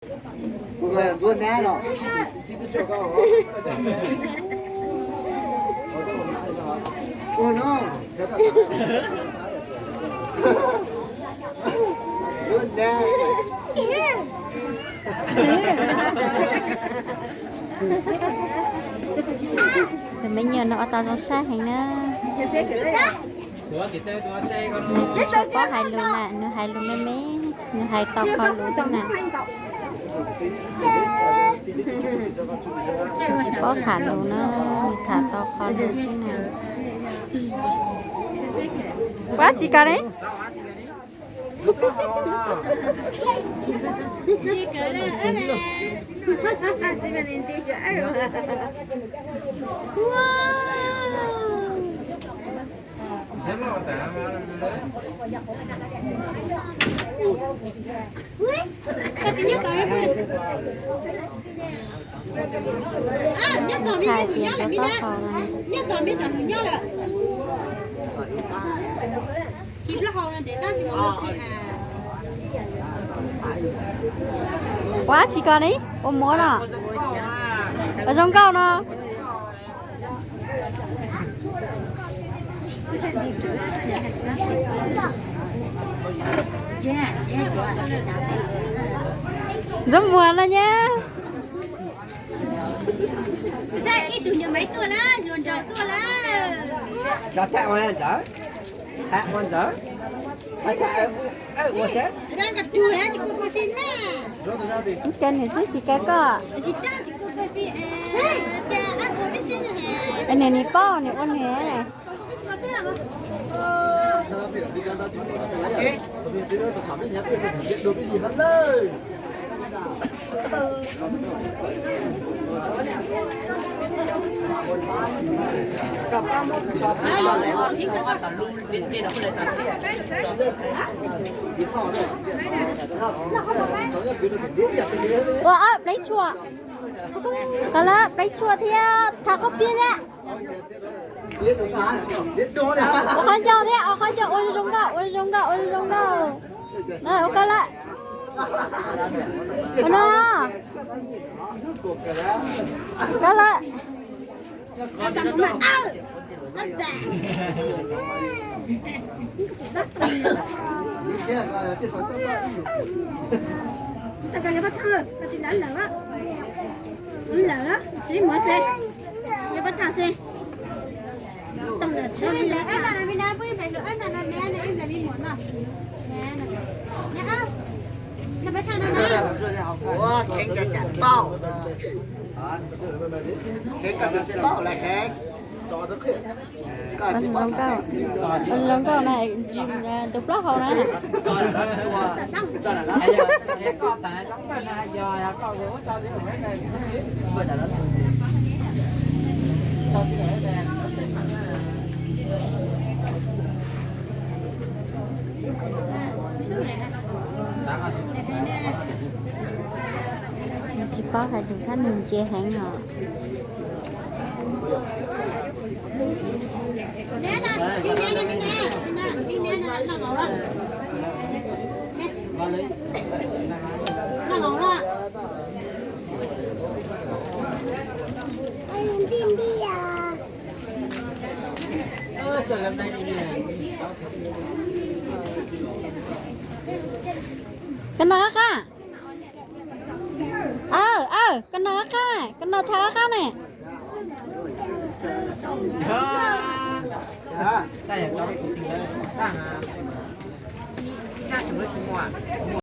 Ntxuav hnab los. Ua no. Ntxuav hnab. Tus me nyuam no ua tau zoo saib heev na. Nws tsis tshua paub hais lus na, nws hais lus me me, nws hais tau qhov lus xwb na. Tsis paub tham lus na, nws tham tau qhov lus xwb na. Ua dab tsi koj ne? Hais tias rau taub hau no. Ua dab tsi koj ne? Ua muam no. Ua zoo nkauj no. Ntxuav muag no nyab. Ib tug nyuag maiv tuaj lawm, hluas nraug tuaj lawm. Cov tham ua ntawd, tham ua ntawd. Ua seb. Ib kawg nws xwb, tsis kawg koj. Nws, nws paub nws ua nws. Ua ob pleb tshuaj. Koj lawm, pleb tshuaj thiab thaj qhob piab thiab. Ua qhov ncauj thiab, ua qhov ncauj, ua zoo nkauj, ua zoo nkauj, ua zoo nkauj. Ua koj lawm. Ua no. Koj lawm. Zoo nkauj, zoo nkauj na, tus plaub hau na. Tsis paub hais lus thiab nws ntsia heev os. Koj noj qab qab. Aw, aw, koj noj qab qab, koj noj thaj qab qab ne.